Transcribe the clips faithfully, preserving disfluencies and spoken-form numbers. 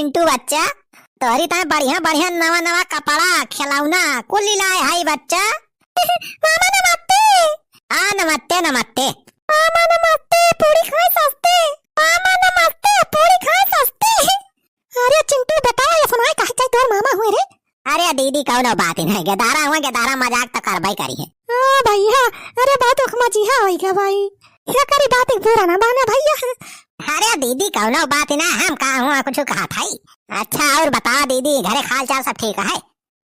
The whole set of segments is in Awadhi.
चिंटू बच्चा, तोहरी ताईं बढ़िया बढ़िया नवा नवा कपड़ा, खिलौना कुल लाए हई बच्चा। मामा नमस्ते। हाँ, नमस्ते, नमस्ते। मामा नमस्ते, पूरी खाए सस्ते। मामा नमस्ते, पूरी खाए सस्ते। अरे चिंटू बेटा, ये सुनाए काहे के तोर मामा हुए रे? अरे दीदी, कौनो बात ही नहीं, गेदारा हुए, गेदारा मजाक तो करबे करी है। हाँ भैया, अरे बहुत उखमा जी हाँ होई गया भाई। ये करी बात एक बुरा ना माने भैया। अरे दीदी, कौनो बात ही ना, हम का हुआ कुछ कहा था ही। अच्छा और बताओ दीदी, घरे हाल चाल सब ठीक है?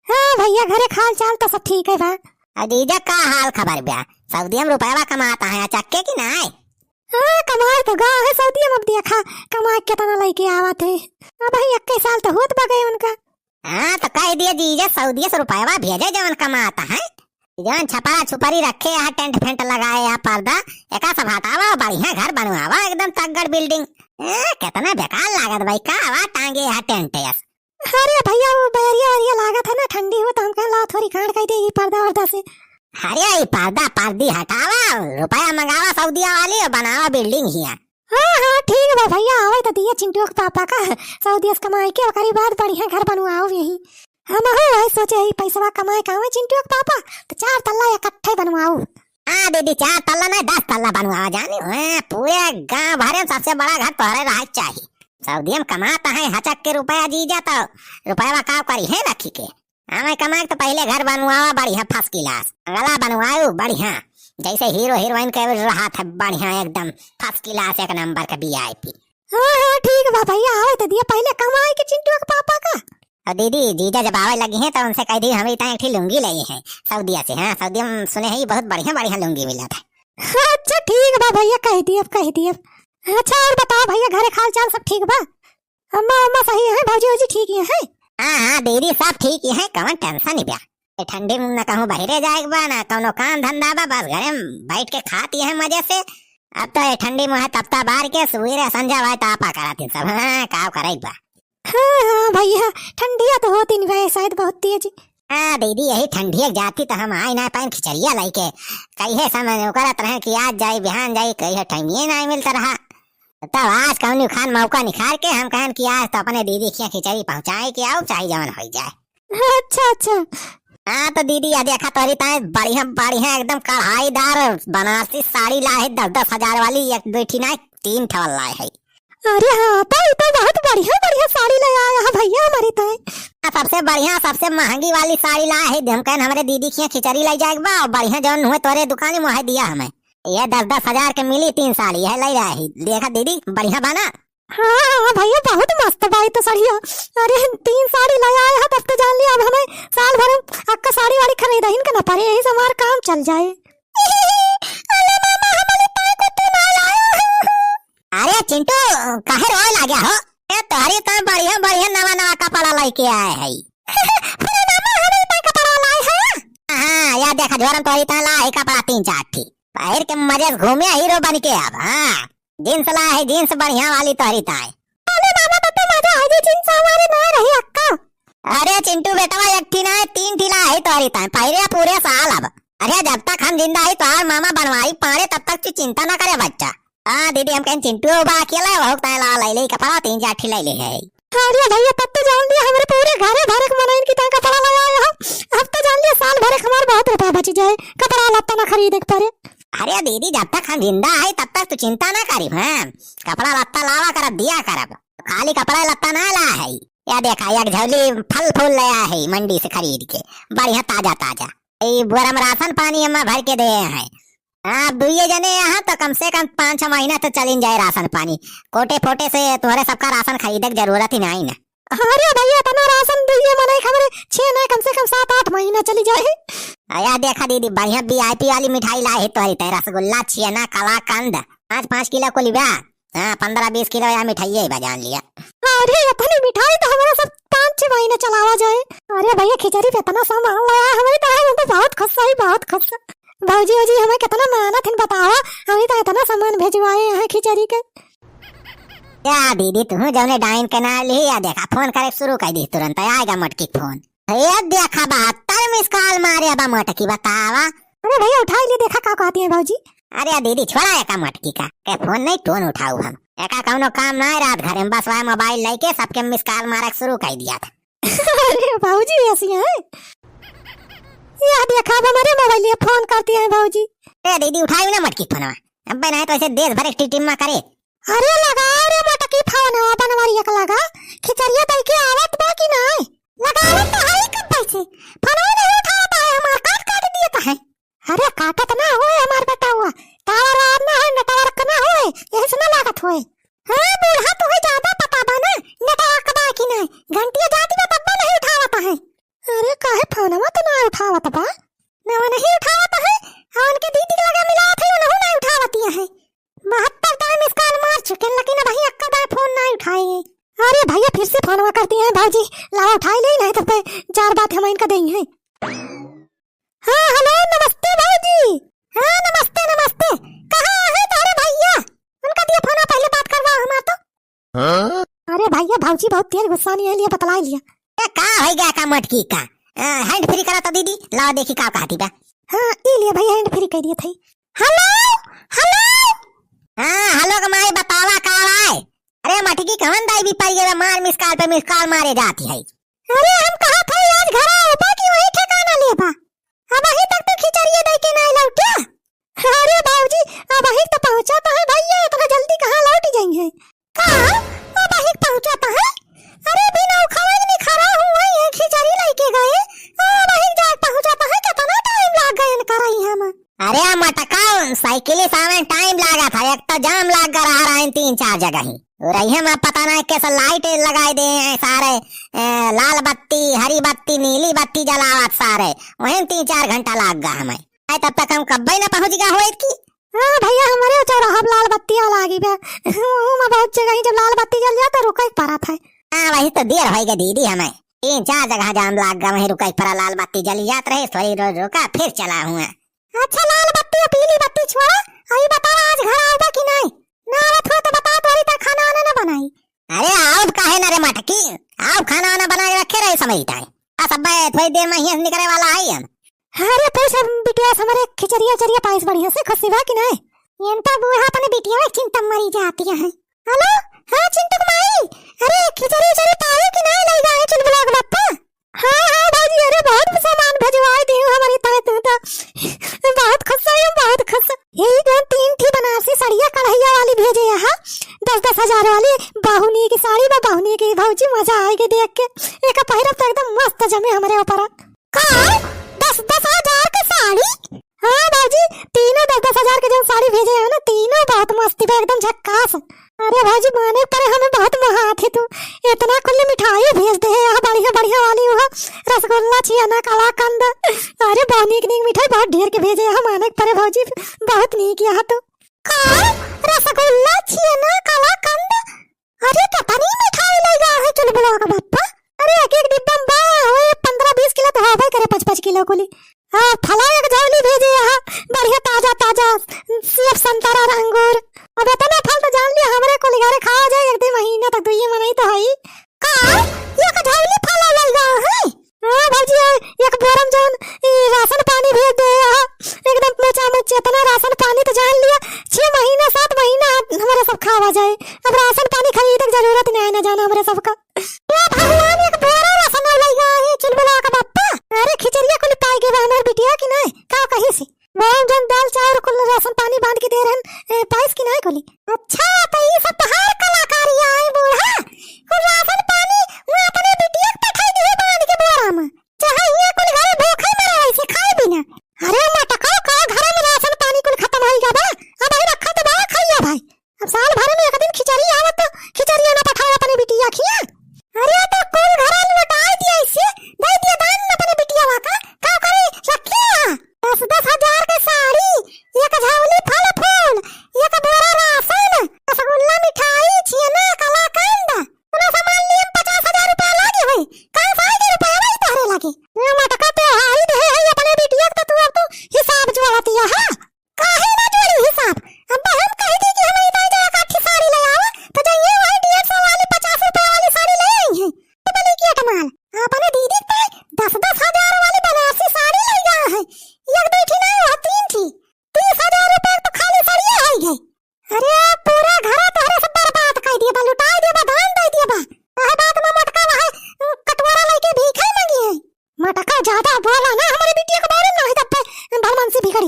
हाँ भैया, घरे हाल चाल तो सब ठीक है बा। आ जीजा का हाल खबर बा? सऊदी में रुपया कमाता है, चक्के की ना है? हाँ, कमाए तो गा है सऊदी में, अब देखा कमाए कितना लेके आवत है। अब ही इक्कीस साल तो होत बा गए उनका। हाँ, तो कह दिया जीजा, सऊदी से रुपया भेजे जवन कमाता है। जवन छपरा छुपरी रखे है, टेंट फेंट लगाए है, पर्दा, एका सब हटावा, बढ़िया घर बनवावा, एकदम तगड़ building। ए, कितना बेकार लागत भाई, का आवा टांगे है टेंट यस। अरे भैया, वो बैरिया वैरिया लागत है ना, ठंडी हो, तो हम कहें ला थोड़ी कांड कर दे ई पर्दा वर्दा से। अरे ई पर्दा पर्दी हटावा, रुपया मंगावा सऊदिया वाली और बनावा building हिया। हाँ, हाँ, ठीक बा भैया, आवे तो दिया चिंटू के पापा का, सऊदिया से कमाई के, ओकरी बाद बढ़िया घर बनवाओ यही। हम हो वही सोचे ही पैसवा कमाए का आवे चिंटू के पापा, तो चार तल्ला इकट्ठे बनवाओ। हाँ दीदी, चार तल्ला नहीं, दस तल्ला बनवाओ जानी, हाँ, पूरे गांव भरे में सबसे बड़ा घर तोहरे रहे के चाही। सऊदिया में कमाता है हचक के रुपया जीजा, तो रुपया का करी है रखी के। हमें कमाए तो पहले घर बनवावा बढ़िया first class, बंगला बनवाओ बढ़िया, जैसे हीरो हीरोइन के रहा था बढ़िया एकदम first class एक नंबर के VIP। हाँ, हाँ, ठीक बा भैया, आवे तो दिया पहले कमाए के चिंटू के पापा का। और दीदी, जीजा जब आवे लगी हैं तो उनसे कह दी, हमें ताईं एक ठी लुंगी लाई है सऊदिया से। हाँ, सऊदिया में सुने ही बहुत बढ़िया बढ़िया लुंगी मिला था। अच्छा, ठीक बा भैया, कह दियब, कह दियब। अच्छा, और बताओ भैया, घरे हाल चाल सब ठीक बा? अम्मा, अम्मा सही है, भौजी, भौजी ठीक ही है? हाँ, हाँ, दीदी, सब ठीक ही है, कौन tension ही बा। ये ठंडी में न कहूँ बहिरे जाए के बा, ना कौनो काम धंधा बा, बस घरे में बैठ के खाती है मजे से। अब तो ये ठंडी में है तपता बार के, सुबेरे संझा भाई तापा कराती सब, हाँ, का करे के बा। हाँ, हाँ, भैया, ठंडिया तो होती नहीं भाई, शायद बहुत तेज। हाँ, दीदी, यही ठंडिया जाती तो हम आई ना पाइन खिचड़िया लेके। कहे समय करत रहे कि आज जाई, बिहान जाई, कहे टाइम ये ना मिलता रहा। तब आज कौनी खान मौका निकाल के हम कहन कि आज तो अपने दीदी के खिचड़ी पहुँचाए के आओ, चाहे जवन हो जाए। अच्छा, अच्छा। हाँ तो दीदी, या देखा तोरी ताईं बढ़िया बढ़िया एकदम कढ़ाईदार बनारसी साड़ी ला है, दस दस हजार वाली, एक दो ठी ना, तीन ठवल लाए है। अरे हाँ, तो ई तो बहुत बढ़िया बढ़िया साड़ी ले आया है भैया हमारी ताईं। हाँ, सबसे बढ़िया, सबसे महंगी वाली साड़ी ला है, हम कहन हमरे दीदी के खिचड़ी ले जाए के बा, और बढ़िया जौन हुए तोरे दुकानी में वही दिया हमें। ये दस दस हजार के मिली तीन साड़ी, यह ले रहा है। देखा दीदी, बढ़िया बा ना? हाँ, हाँ, भैया, बहुत मस्त बा ई तो सड़िया। अरे, तीन साड़ी ले आए हो, तब तो जान लिया, अब हमें साल भर अक्का साड़ी वाड़ी खरीदहिन के न पड़े, यही से हमार काम चल जाए। अरे मामा, हमारे ताईं को तू ना लाया है। अरे चिंटू, काहे रोए लाग्या हो? ए, तोहरी तो बढ़िया बढ़िया नवा नवा कपड़ा लेके आए है। अरे मामा, हमारे ताईं कपड़ा लाए है? हाँ, या देखा झोरम तोहरी ताईं ला है कपड़ा तीन चार ठी। पहिर के मजे से घूमे हीरो बन के अब, हाँ। Jeans ला है, jeans बढ़िया वाली तोहरी ताईं। अरे मामा, तब तो मजा आ जाए, jeans हमारे ना रही अक्का। अरे चिंटू बेटवा, एक ठी ना है, तीन ठी ला है तोहरी ताईं, पहिरे पूरे साल अब। अरे जब तक हम जिंदा है तोहार मामा बनवारी पाड़े, तब तक तू चिंता ना करे बच्चा। हाँ दीदी, हम कहन चिंटू बा अकेला, वहू ताईं ला ले ले कपड़ा, तीन चार ठी ले ले है। अरे भैया, तब तो जान दिया हमरे पूरे घरे भरे के मनइन की ताईं कपड़ा ले आए हो। अब तो जान लिया साल भरे के हमार बहुत रुपया बच जाए, कपड़ा लत्ता ना खरीदे के पड़े। अरे दीदी, जब तक हम जिंदा है तब तक तू चिंता ना करी, हाँ, कपड़ा लत्ता लावा करब, दिया करब, खाली कपड़ा लत्ता ना ला है। या देखा, एक झोली फल फूल ले आया है मंडी से खरीद के, बढ़िया ताजा ताजा। ई बोरा में राशन पानी अम्मा भर के दे हैं। आप दुइये जने यहाँ तो कम से कम पाँच छह महीना तो चलिन जाए राशन पानी। कोटे फोटे से तुम्हारे सबका राशन खरीदे के जरूरत ही नहीं ना। अरे भैया, इतना राशन दुइये मने हमरे छह ना, कम से कम सात आठ महीना चली जाए। अया देखा दीदी, बढ़िया VIP वाली मिठाई लाए है तोहरी ताईं, रसगुल्ला, छेना, कलाकंद, पाँच पाँच किलो कुल बा। हाँ, पन्द्रह बीस किलो या मिठाइये बा, जान लिया। अरे, अपनी मिठाई तो हमारा सब पाँच छह महीने चलावा जाए। अरे भैया, खिचड़ी पे इतना सामान लाया है, हमारी तो, हम तो बहुत खुश है, बहुत खुश। भौजी, भौजी हमें कितना मेहनत है, बतावा, हमें तो इतना सामान भेजवाए हैं खिचड़ी के। या दीदी, तू जौने डाइन के नाम ली, या देखा, फोन करे शुरू कर दी तुरंत, आएगा मोटकी फोन। ये देखा, बहत्तर miss call मारे बा मोटकी, बतावा। अरे भैया, उठाई ले, देखा का कहती है भौजी। अरे दीदी, छोड़ा एका मटकी का, के फोन नहीं टोन उठाऊ हम। एका कौनो काम ना है रात घरे में, बस वह मोबाइल लेके सबके मिस कॉल मारक शुरू कर दिया था। अरे भौजी ऐसी है, यह देखा अब हमारे मोबाइल ये फोन करती है भौजी। ए दीदी, उठाई ना मटकी फोनवा, अब नहीं तो ऐसे देश भर एक टीम में करे। अरे लगाओ रे मटकी फोनवा, बनवारी एक लगा, खिचड़िया दई के आवत बा कि नहीं? लगावत तो है कब से, फोनवा नहीं उठावत है, हमार काट काट दिए तो है। अरे काटत ना होए हमार बेटा हुआ, टावर वावर ना होए, नेटवर्क ना होए, यही से ना लागत होए। हाँ बूढ़ा, तुहे ज्यादा पता बा ना, नेटवर्क बा कि नहीं, घंटिया जाती बा तब नहीं उठावत है। अरे काहे फोनवा तो ना उठावत बा, ना वो नहीं उठावत है, और उनके दीदी के लगे मिलावत है, उनहु ना उठावतिया है। बहत्तर दाई मिस कॉल मार चुके, लेकिन अबही अक्का दाई फोन ना उठाए। अरे भैया फिर से फोनवा करती हैं भौजी, लावा उठाई ले, नहीं तो फिर चार बात हम इनका देंगे। हाँ हेलो नमस्ते भौजी। हाँ नमस्ते नमस्ते, कहाँ है तोहरे भैया? उनका दिया फोन, पहले बात करवा हमार तो। हाँ? अरे भैया भौजी बहुत तेज गुस्सा नहीं है, लिए बतला लिया। ए, का हो गया का मटकी का? अ, हैंड फ्री करा तो दीदी, लाओ देखी का कहती बा। हाँ ई लिए भैया हैंड फ्री कह दिए थे। हेलो, हेलो। हाँ हेलो के माई बतावा का आए। अरे मटकी कवन दाई भी पाई गए, मार मिस कॉल पे मिस कॉल मारे जाती है। अरे हम कहा था आज घर आऊबा कि वही ठिकाना लेबा, अब अभी तक तो खिचड़िया दे के नहीं लौटिया। अरे बाबूजी, अब अहिक तो पहुँचा तो है भैया, इतना जल्दी कहाँ लौट जाइहैं? का? अब अहिक पहुँचा तो है? अरे बिना उखावे नहीं खड़ा हुआ, ये खिचड़ी लेके गए, अब अहिक जाए पहुँचा तो है, कितना टाइम लाग गए इनका रही हम। अरे मटका, साइकिल सामने टाइम लागा था, एक तो जाम लाग रहा रहा तीन चार जगह ही। रही हम पता नहीं कैसे लाइट लगाए दे हैं सारे, ए, लाल बत्ती, हरी बत्ती, नीली बत्ती जलावत सारे, वहीं तीन चार घंटा लाग गा हमें। आए तब तक हम कब्बे ना पहुँच गा होइत की। हाँ भैया, हमारे चौराहा पे लाल बत्ती वाला आ गई बा। ओहू में बहुत जगह ही जब लाल बत्ती जल जाए तो रुके के पड़त है। हाँ, वही तो देर होई गा दीदी, हमें तीन चार जगह जाम लाग गा, वहीं रुके के पड़ा, लाल बत्ती जल जात रहे, थोड़ी देर रुका, फिर चला हुआ। अच्छा, लाल बत्ती और पीली बत्ती छोड़ा, अभी बताओ आज घर आऊबा कि नहीं? ना आवत हो तो बताओ, तोरी तर खाना वाना ना बनाई। अरे आउब काहे ना रे मटकी, आउब खाना वाना बना के रखे रहे समय टाइम। आ सब थोड़ी देर में हियां से निकले वाला है हम। अरे तो सब बिटिया से हमारे खिचड़िया उचड़िया पाइस बढ़िया से खसी बा कि नहीं? ये तो बूढ़ा अपने बिटिया में चिंता मरी जाती है। हेलो, हाँ चिंटू के माई, अरे खिचड़ी उचड़ी पाए कि नहीं लई गए चुलबुला के बप्पा? हाँ हाँ भौजी, अरे बहुत सामान भेजवाए दे हमारे तरह तू तो। बहुत खुश है, बहुत खुश। यही जो तीन थी बनारसी सड़िया कढ़ैया वाली भेजे यहाँ, दस दस हजार वाली, बहुनी की साड़ी बा, बहुनी की भौजी, मजा आएगी देख के। एक पहिरब तो एकदम मस्त जमे हमारे ऊपर। का? दस दस हजार के साड़ी? हाँ भौजी, तीनों दस दस हजार के जो साड़ी भेजे है ना, तीनों बहुत मस्त बा, एकदम झक्कास। अरे भौजी, माने परे हमें बहुत मोहात है तू, इतना कुल मिठाई भेज दे है यहाँ, बढ़िया बढ़िया वाली हुआ, रसगुल्ला, छियाना, कलाकंद। अरे बहुत नीक नीक मिठाई बहुत ढेर के भेजे है, माने परे भौजी, बहुत नीक यहाँ तो। का? रसगुल्ला, छियाना, कलाकंद? अरे कितनी मिठाई लई गा है चुलबुला का बप्पा। अरे एक एक डिब्बा में बा, ओए पन्द्रह बीस किलो तो होबे करे, पाँच पाँच किलो कुली। हाँ, फला एक झोली भेजे यहाँ, बढ़िया ताजा ताजा सेब, संतरा और अंगूर। अब इतना फल तो जान लिया, हमरे कुल घरे खावा जाए एक दो महीना तक, दुइये मनई तो हई। का? एक झोली फला लई गा है? हाँ भौजी, एक बोरम जौन ई राशन पानी भेज दे, हाँ, एकदम मोचा मोच इतना राशन पानी तो जान लिया, छह महीना सात महीना हमारे सब खावा जाए। अब राशन पानी खरीदे के जरूरत नहीं ना जाना हमरे सबका। ए भगवान, एक बोरा राशन ना लइगा है चुलबुला का बप्पा। अरे खिचड़िया कुल पाई गए हमार बिटिया की नहीं, का कही से? बोरम जौन दाल चाउर कुल राशन पानी बांध के दे रहन, ए, पाइस की नहीं कुली। अच्छा, तो ई सब तोहार कलाकारी आए बूढ़ा। कुल राशन पानी वो अपने बिटिया के पठाई दिए बांध के बोरा में। चाहे हियां कुल घरे भूखे मरे, वैसे खाए बिना। अरे मटका, का घर में राशन पानी कुल खत्म होई गा बा? अब ही रखा तो बा, खाइया भाई। अब साल भर में एक दिन खिचड़ी आवत तो खिचड़िया ना पठाओ अपने बिटिया खिया।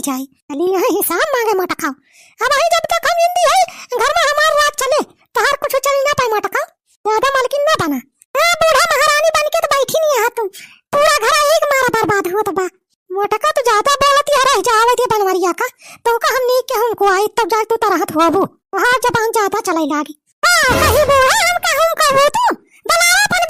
जाई। चली यहाँ हिसाब माँगे मोटका। अब आई जब तक हम जिंदी है, घर मा हमार राज चले, तोहार कुछ चली ना पाई मोटका। ज्यादा मालकिन ना बना। हाँ, बूढ़ा महारानी बन के तो बैठी नहीं है तू। पूरा घर एक मारा बर्बाद हुआ तो बा। मोटका तो ज्यादा बोलत है, रह जावे दे बनवरिया का। तो का हम नीक के हमको आई, तब जाके तू तरहत होबू। तोहार जबान ज्यादा चले लागी। हाँ, कही बूढ़ा, हम का हम कहू तू। बुलावा अपन